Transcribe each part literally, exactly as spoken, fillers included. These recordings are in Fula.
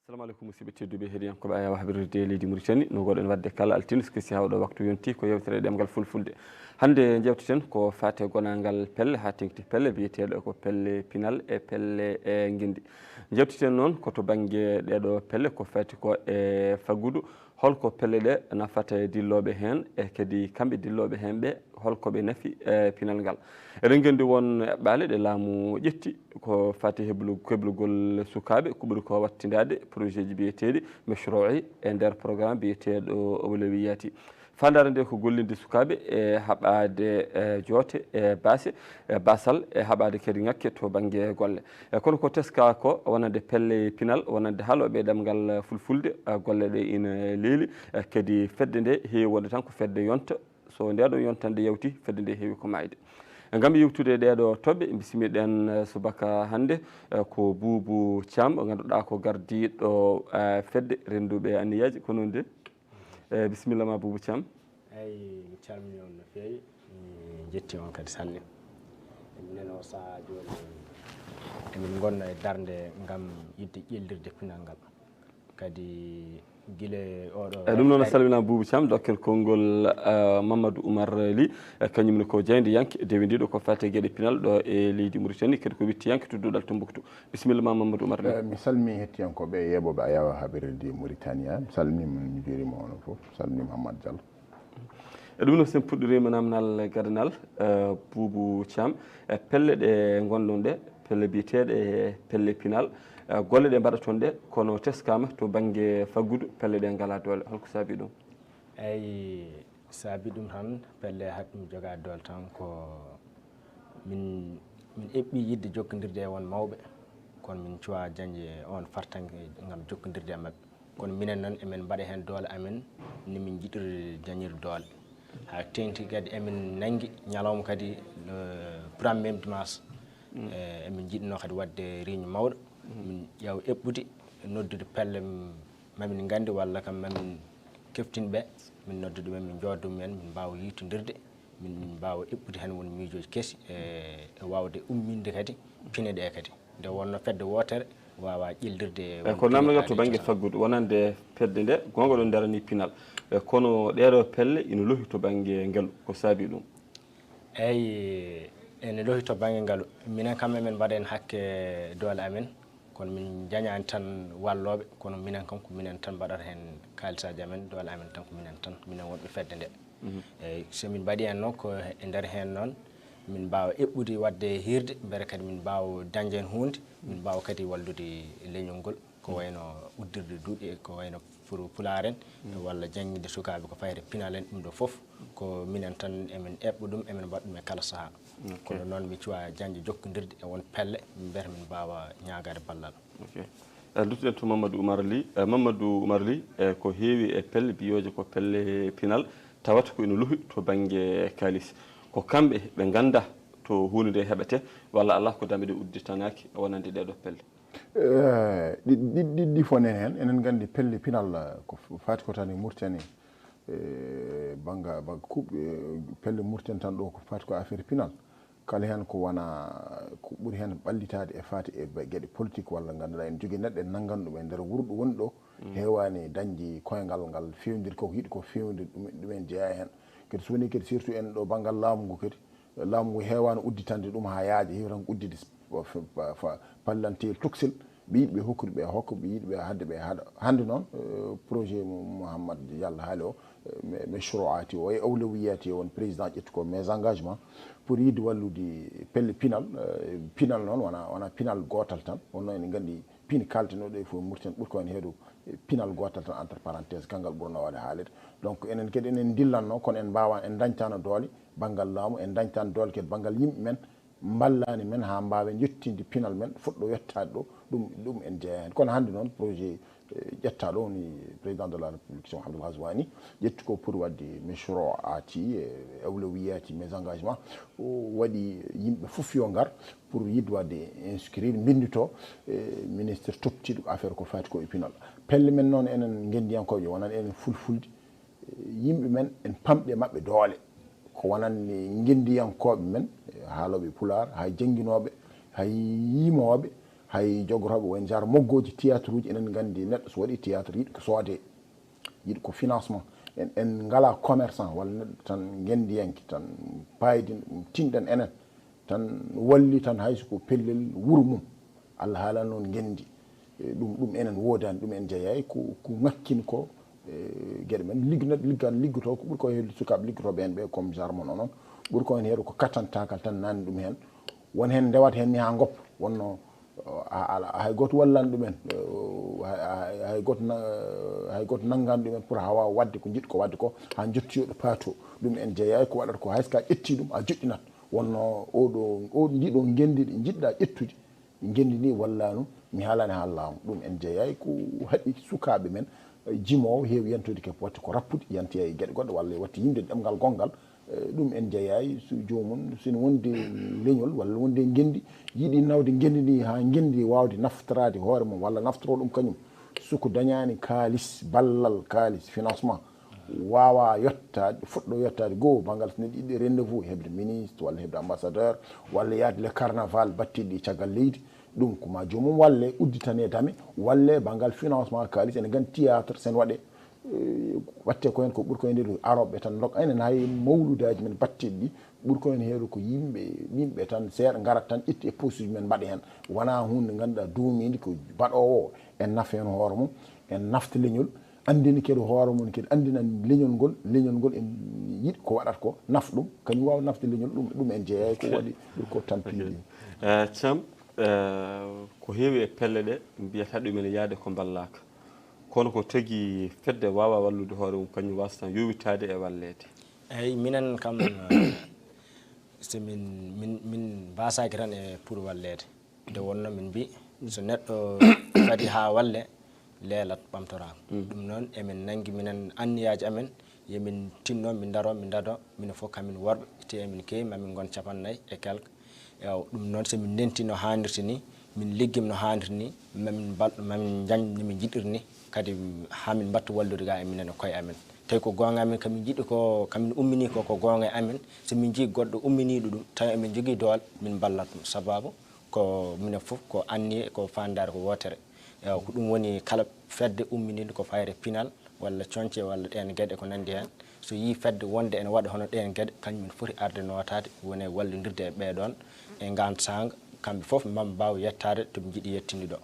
Assalamu aleykum, musidɓe tedduɓe heɗiyankoɓe Ayawa Habirde e leydi Mauritanie. No ngoɗon wadde kala altine, so kesi hawɗo waktu yonti, ko yewtere ɗemngal fulfulde. Hannde jewteten ko fate gonangal pelle, haa teŋti pelle biyeteeɗe ko pelle pinal e pelle e ngendi. Jewteten noon ko to bannge ɗeɗo pelle ko fati ko e faggudu, holko pelle ɗe nafata e dillooɓe heen, e kadi kamɓe dillooɓe heen ɓe, holko ɓe nafi e pinal ngal. Eɗen nganndi won eɓɓaale ɗe laamu ƴetti ko fati heblu-, heblugol sukaaɓe, ko ɓuri ko wattindaade projet ji biyeteeɗi mashruu'i e nder programme biyeteeɗo Awlawiyyaati. Faandaare nde ko gollinde sukaaɓe e haɓaade, e, joote, e, baase, e, basal, e haɓaade kadi ŋakke to bannge golle. E, kono ko teska ko wonande pelle pinal, wonande haalooɓe ɗemngal fulfulde, e, golle ɗe ina leeli, e, kadi fedde nde heewi wonde tan ko fedde yonta. So nde ɗon yontande yawti, fedde nde heewi ko maayde. E, ngam yewtude ɗeɗo toɓɓe, bismiɗen, e, subaka hannde, e, ko Boubou Thiam, ngannduɗaa ko gardiiɗo, e, fedde rennduɓe anniyaaji, ko noon de? E, bisimilla ma, Boubou Thiam. Eyi, mi calmini on no feewi, mi jetti on kadi sanne. Minen o sahaa jooni, emin ngonna e darnde ngam yiɗde ƴellirde pinal ngal. Kadi gila oɗo E, ɗum noon, a salmina Boubou Thiam, dokken konngol, e, Mamadou Oumar Ly, e, kañum ne ko jaayndiyanke dewindiiɗo ko fate geɗe pinal ɗo e leydi Mauritanie, kadi ko wittiyanke to duɗal Tombouctou. Bisimilla ma, Mamadou Oumar Ly. Eh, mi salmi hettiyankooɓe e yeeɓooɓe Ayawa Habirde Mauritania. Mi salmima, mi juurima onon fof. Mi salmima Hammat Diallo. E ɗum noon, sen puɗɗoriima namdal gadanal, eh, Boubou Thiam, e pelle ɗe ngonɗon ɗe, pelle biyeteeɗe pelle pinal, eh, golle ɗe mbaɗaton ɗe, kono teskaama to bannge faggudu, pelle ɗe ngalaa doole. Holko saabi ɗum? Eyi, saabi ɗum tan, pelle haɗ ɗum jogaa doole tan ko min, min eɓɓi yiɗde jokkondirde e won mawɓe, kono min cuwaa jañde oon fartaŋŋe ngam jokkondirde e maɓɓe. Kono minen noon, emin mbaɗa heen doole amen, ni min njiɗiri jañirde doole. Haa teeŋti kadi emin nanngi ñalawma kadi, le premier de mars. Mm. Eh, emin njiɗnoo kadi waɗde réunion mawɗo. Mm. Min ƴeewa eɓɓude, noddude pelle, m-, mamin nganndi walla kam mamin keftin ɓe, min noddude ɓe, min njooddoo mumen, min mbaawa yiitondirde, min, min mbaawa eɓɓude heen won miijooji kesi, e, e waawde umminde kadi pine ɗe kadi. Nde wonnoo fedde wootere waawaa ƴellirde. E, won ko pine namdal to kadi bannge cosaan. Faggudu, wonande fedde nde, goonga ɗon daranii pinal. E, kono ɗeeɗo pelle ina lohi to bannge ngalu, ko saabi ɗum? Eyi, ene lohi to bannge ngalu. Minen kam, emin mbaɗa heen hakke doole amen, kono min njañaani tan wallooɓe, kono minen kam ko minen tan mbaɗata heen kaalisaaji amen, doole amen tan ko minen tan, minen wonɓe fedde nde. Mhm. Eyi, so min mbaɗi heen noon, ko e nder heen noon, min mbaawa eɓɓude waɗde hiirde, mbele kadi min mbaawa dañde heen huunde, min mbaawa kadi wallude leñol ngol. Ko wayno uddirde duɗe, ko wayno pour pulaar en, walla jannginde sukaaɓe ko fayti e pinal en, ɗum ɗo fof ko minen tan emin eɓɓa ɗum, emin mbaɗa ɗum e kala sahaa. Ok. Kono noon mi cuwaa jañde jokkondirde e won pelle, mbele min mbaawa ñaagaade ballal. Ok. Eh, nduttuɗen to Mamadou Oumar Ly. Eh, Mamadou Oumar Ly, eh, ko heewi e pelle biyooje ko pelle pinal, tawata ko ina lohi to bannge kaalis. Ko kamɓe ɓe nganndaa to huunde nde heɓetee, walla alaa ko dame ɗe udditanaaki wonande ɗeeɗo pelle? Eh, ɗi, ɗi, ɗi, ɗi fof nani heen. Enen nganndi pelle pinal, eh, ko f-, faati ko tan e Mauritanie, eh, bannga, bannga kuuɓ-, eh, pelle Mauritanie tan ɗo ko faati ko affaire pinal. Kala heen ko wona, ko ɓuri heen ɓallitaade e faati e ba-, geɗe politique walla ngannduɗaa en njogii neɗɗo en nanngan ɗum e nder wuro ɗo woni ɗo, mm, heewaani dañde koyngal ngal feewndir ko yiɗi ko feewndir ɗum, ɗum en jeyaa heen. Kadi so wonii kadi surtout en ɗo banngal laamu ngu kadi, laamu ngu heewaani udditande ɗum haa yaaja, heewi tan ko udditde f-, f-, f-, pallanteel tokosel, ɓe yiɗi ɓe hokkude ɓe hokka, ɓe yiɗi ɓe haɗde ɓe haɗa. Hannde noon, eh, projet mo Mouhammad Diallo haali o, eh, me-, mashruu'aati o e awlawiyyaati o, won président ƴetti ko mes engagements pour yiɗde wallude pelle pinal. Eh, pinal noon wona, wona pinal gootal tan, wonno ene nganndi pine kaltenooɗe fof Mauritanie ɓuri ko heen heedo, eh, pinal gootal tan, entre parenthèse, kanngal ɓurnoo waawde haalede. Donc, enen kadi enen ndillatnoo, kono en mbaawaa, en ndañtaano doole banngal laamu, en ndañtaano doole kadi banngal yimɓe men, mballaani men haa mbaawen yettinde pinal men fuɗɗo yettaade ɗo, ɗum, ɗum en jeyaa heen. Kono hannde noon projet, Ƴetta ɗo woni président de la république, Cheikh Mouhamadou Ghazouani, ƴetti ko pour waɗde mashruaati, e awlawiyati, mes engagements, o waɗi yimɓe fof yo ngar pour yiɗde waɗde inscrire, mbinndito e ministre toppitiiɗo affaire ko faati ko e pinal. Pelle men noon enen ngenndiyankooɓe, wonani enen fulfulde, yimɓe men en pamɗi e maɓɓe doole. Ko wonani ngenndiyankooɓe men, haalooɓe pulaar, hay jannginooɓe, hay yimooɓe, hay jogotooɓe wayno genre moggooji théâtre uji, enen nganndi neɗɗo so waɗi théâtre yiɗi ko soodee, yiɗi ko financement. En, en ngalaa commerçant walla neɗɗo tan ngenndiyanke tan, paaydi tinɗen enen tan, walli tan hay so ko pellel wuro mum. Allah haalani noon ngenndi. E, ɗum, ɗum enen woodani, ɗum en jeyaay ko, ko ŋakkin ko, e, geɗe men. Ligg-, neɗɗo liggan, liggotoo ko ɓuri ko heen, sukaaɓe liggotooɓe heen ɓe, comme genre mon onon, ɓuri ko heen heeru ko katantagal tan nanni ɗum heen. Won heen ndewat heen ni haa ngoppa, wonno, a, ala, hay gooto wallani ɗum en, e, hay, hay, hay gooto na-, hay gooto nanngani ɗum en pour haa waawa waɗde ko njiɗ ko waɗde ko, haa njotti yo ɗo paato. Ɗum en jeyaay ko waɗata ko, hay so ka ƴetti ɗum, a joɗɗinat. Wonno oɗo, o, ndiɗo ngenndi ɗi njiɗɗa ƴettude, ngenndi ndi wallanu, mi haalani haa laamu. Ɗum en jeyaay ko haɗi sukaaɓe men, e, jimoowo heewi yantude ke waɗde ko rappude, yantoya e geɗe goɗɗe, walla waɗde yimde ɗemngal gonngal. E, ɗum en jeyaay so joomum, sino wonde leñol walla wonde ngenndi, yiɗi nawde ngenndi ndi haa ngenndi waawde naftoraade hoore mum walla naftoro ɗum kañum. So ko dañaani kaalis, ballal kaalis, financement, waawa yottaade, fuɗɗo yottaade goo banngal so neɗɗo yiɗi rendez-vous, heɓde ministre walla heɓde ambassadeur, walla yaade le carnaval battiɗi caggal leydi. Ɗum ko ma joomum walle udditane dame, walle banngal financement kaalis, ene nganndi théâtre sen waɗe, e, watte ko heen ko ɓuri ko heen nde arooɓe tan ndok. Enen hay mawludaaji men battiɗi ɗi ɓuri ko heen heeru ko yimɓe, yimɓe tan seeɗa ngarat tan ƴetti e posuji men mbaɗa heen. Wonaa huunde ngannduɗaa duumiinde ko baɗoowo o en nafa heen hoore mum, en nafta leñol, anndini kadi hoore mum, kadi anndina leñol ngol, leñol ngol en yiɗi ko waɗata ko naf ɗum, kañum waawa nafde leñol ɗum, ɗum en jeeyaay ko waɗi ɓuri ko tampinde. Eh, Thiam, eh, ko heewi e pelle ɗe mbiyata ɗumen yaade ko mballaaka. Kono ko tagi fedde waawa wallude hoore mum, kañum wasata yowitaade e walleede. Eeyi, minen kam, eh, so min, min, min mbaasaaki tan e pour walleede. Nde wonnoo min mbii, so neɗɗo fadi haa walle, leelat, ɓamtoraama. Mm. Ɗum noon, emin nanngi minen anniyaaji amen, yo min tinno, min ndaro, min ndado, minen fof kamin worɓe, te emin keewi, ma min ngon capanɗe nayi e quelque. Ewa, ɗum noon, so min ndenti no haanirta ni, min liggima no haanirta ni, ma min mbal-, ma min njañ no min njiɗiri ni, kadi haa min mbatta wallude ga e minen e koye amen. Tawi ko goonga amen, kamin njiɗi ko, kamin ummini ko, ko goonga e amen, so min njii goɗɗo umminiiɗo ɗum, tawi emin njogii doole, min mballat ɗum. Sababu ko minen fof ko anniye, ko faandaare ko wootere. Ewa, ko ɗum woni kala fedde umminiinde ko fayre pinal, walla coñce, walla ɗeen geɗe ko nanndi heen. So yii fedde wonde ene waɗa hono ɗeen geɗe, kañum min foti arde nootaade, woni e wallondirde e ɓee ɗoon, e ngaan saanga, kamɓe fof maa ɓe mbaaw yettaade to ɓe njiɗi yettinde ɗo.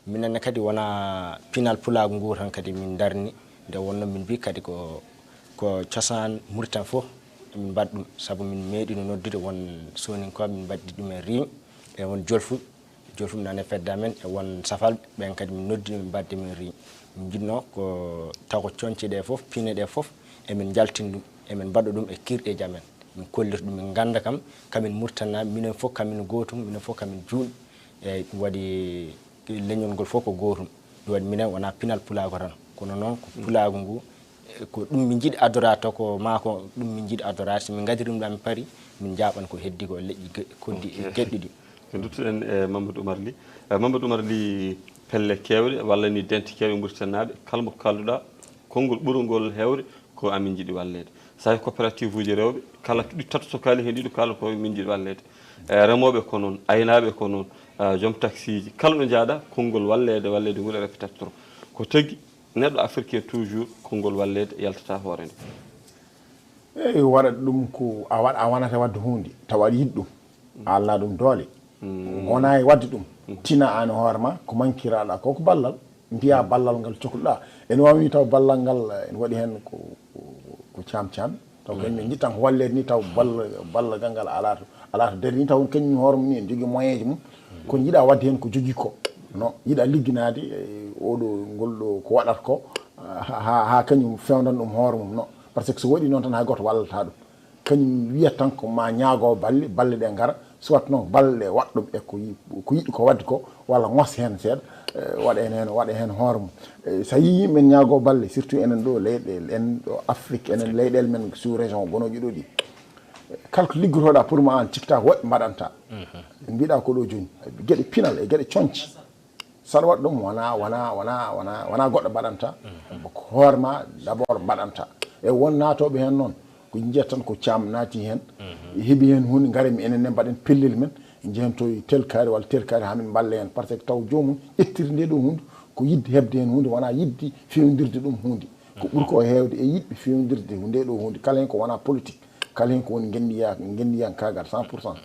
Minen ne kadi wonaa pinal pulaagu ngu tan kadi min ndarni, nde wonnoo min mbii kadi ko, ko cosaan Muritan fof min mbaɗ ɗum, sabu min meeɗino noddude won Sooninkooɓe, min mbaɗdi ɗum e riiñ, e won Jolfuɓe, Jolfuɓe nana e fedde amen, e won Safalɓe, ɓeen kadi min noddi min mbaɗde min riiñ. Min njiɗnoo ko taw ko coñce ɗe fof, pine ɗe fof, emin njaltin ɗum, emin mbaɗa ɗum e kirɗeeji amen. Min kollita ɗum, min ngannda kam, kamin Muritanaaɓe, minen fof kamin gootum, minen fof kamin juulɓe. Eeyi, ɗum waɗi leñol ngol fof ko gootum. Ɗum waɗi minen wonaa pinal pulaagu tan, kono noon ko pulaagu ngu, e, ko ɗum min njiɗi addoraade taw ko maa ko ɗum min njiɗi addoraade. So min ngadiri ɗum ɗo min pari, min njaaɓan ko heddi ko leƴƴi ge-, koddi e geɗɗi ɗi. Ko nduttuɗen e Mamadou Oumar Ly. E, Mamadou Oumar Ly, pelle keewɗe walla ni dente keewɗe Muritanaaɓe, kala mo kaalduɗaa, konngol ɓurngol heewde ko amin njiɗi walleede. So hay coopérative uji rewɓe, kala ɗi tattoto kaali heen ɗiɗo kaala ko min njiɗi walleede. E, remooɓe ko noon, aynaaɓe ko noon, e, joom taxi ji, kala ɗo njaaɗa, konngol walleede, walleede ngol e rewɓe tattoro. Ko tagi neɗɗo Afrique toujours konngol walleede yaltata hoore nde. Eyi, waɗat ɗum ko a waɗ-, a wonata waɗde huunde, tawa aɗa yiɗi ɗum. A alaa ɗum doole. Wona e waɗde ɗum. Tina aan hoore ma, ko mankiraaɗa ko, ko ballal. Mbiya ballal ngal cohluɗa. Ene waawi taw ballal ngal, ene waɗi heen ko, ko, ko caam caam. Taw kañum en njiɗ tan ko walleede ni, taw balla-, ballal ngal alaa to, alaa to darii ni, taw kañum hoore mum ni ene jogii moyen ji mum. Ko yiɗa waɗde heen ko jogii ko. No, yiɗa ligginaade, e, oɗo, ngol ɗo ko waɗata ko, ha, ha, ha kañum fewndan ɗum hoore mum, no. Par ce que so waɗi noon tan hay gooto wallata ɗum. Kañum wiyata tan ko ma ñaago balle, balle ɗe ngara. Soit noon, balle waɗ ɗum e ko yi-, ko yiɗi ko waɗde ko, walla ŋos heen seeɗa, eh, waɗa heen, waɗa heen hoore mum. Eh, so a yii yimɓe ñaagoo balle, surtout enen ɗo leyɗe, en ɗo Afrique, enen leyɗeele men sous région gonooji ɗo ɗi. Eh, kala ko liggotoɗa pour ma an, cikta ko woɓɓe mbaɗanta. Mbiɗa ko ɗo jooni, geɗe pinal e geɗe coñce. Saɗa waɗa ɗum, wona, wona, wona, wona, wona goɗɗo mbaɗanta. Ko hoore ma d'abord mbaɗanta. E won naatooɓe heen noon, ko njiyata tan ko Caam naati heen, heɓi heen huunde, ngare mi enen ne mbaɗen pellel men, njehen to e tel kaari walla tel kaari haa min mballa heen. Par ce que taw joomum ƴettiri nde ɗo huunde, ko yiɗde heɓde heen huunde, wona yiɗde fewndirde ɗum huunde. Ko ɓuri ko heewde e yiɗɓe fewndirde nde ɗo huunde, kala heen ko wona politique, kala heen ko woni ngenndiya-, ngenndiyankaagal cent pour cent.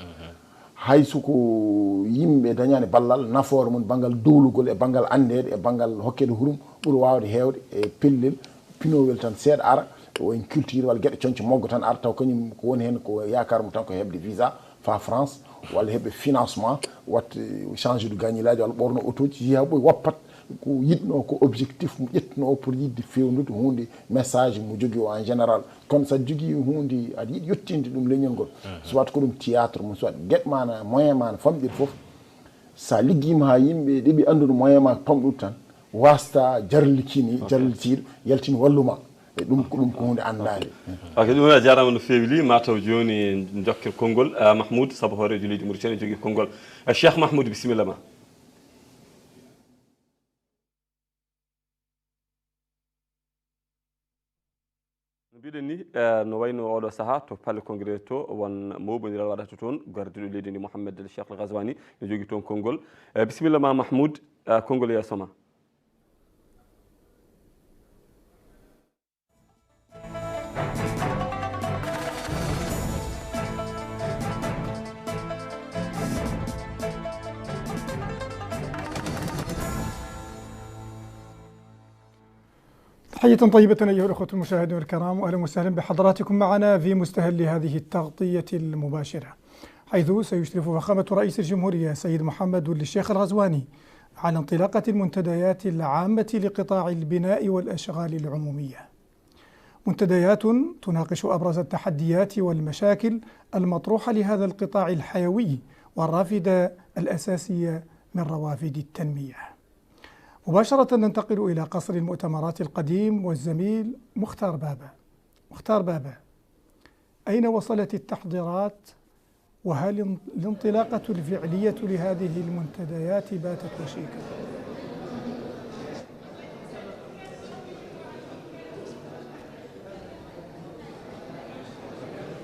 Hay so ko yimɓe dañaani ballal, nafoore mum banngal dowlugol e banngal anndeede e banngal hokkeede hurum ɓuri waawde heewde e pellel pinowel tan seeɗa ara, o en culture walla geɗe coñce moggo tan ara, taw kañum ko woni heen ko yaakaar mum tan ko heɓde visa faa France, walla heɓe financement, waɗde change de gagnilaaji walla ɓorno otooji, yeeya ɓoy woppat ko yiɗno, ko objectif mo ƴettuno o pour yiɗde fewndude huunde, message mo jogii o en général. Kono so a jogii huunde, aɗa yiɗi yettinde ɗum leñol ngol, soit ko ɗum théâtre mum, soit geɗe ma na, moyen ma na famɗiri fof, so a liggiima haa yimɓe ɗeɓi anndude moyen ma pamɗuɗo tan, wasta jarlikini, jarlitiiɗo, yaltini walluma. E ɗum ko, ɗum ko huunde anndaande. Ok, ɗum a jaaraama no feewi li, mataw jooni en jokkir konngol, ah, Mahmoud, sabu hooreejo leydi Mauritanie jogii konngol. Ah, Cheikh Mahmoud, bisimilla ma. No mbiɗen ni, eh, no wayno oɗo saha to Palais Congrès to, won mooɓondiral waɗata toon, gardiiɗo leydi ndi Mohamed El Cheikh El Ghazouani no jogii toon konngol. Eh, bisimilla ma Mahmoud, eh, konngol yeeso ma. تحية طيبة أيها الأخوة المشاهدون الكرام، وأهلا وسهلا بحضراتكم معنا في مستهل هذه التغطية المباشرة، حيث سيشرف فخامة رئيس الجمهورية السيد محمد ولد الشيخ الغزواني على انطلاقة المنتديات العامة لقطاع البناء والأشغال العمومية. منتديات تناقش أبرز التحديات والمشاكل المطروحة لهذا القطاع الحيوي والرافد الأساسي من روافد التنمية. مباشرة ننتقل إلى قصر المؤتمرات القديم والزميل مختار بابا. مختار بابا، أين وصلت التحضيرات؟ وهل الانطلاقة الفعلية لهذه المنتديات باتت وشيكة؟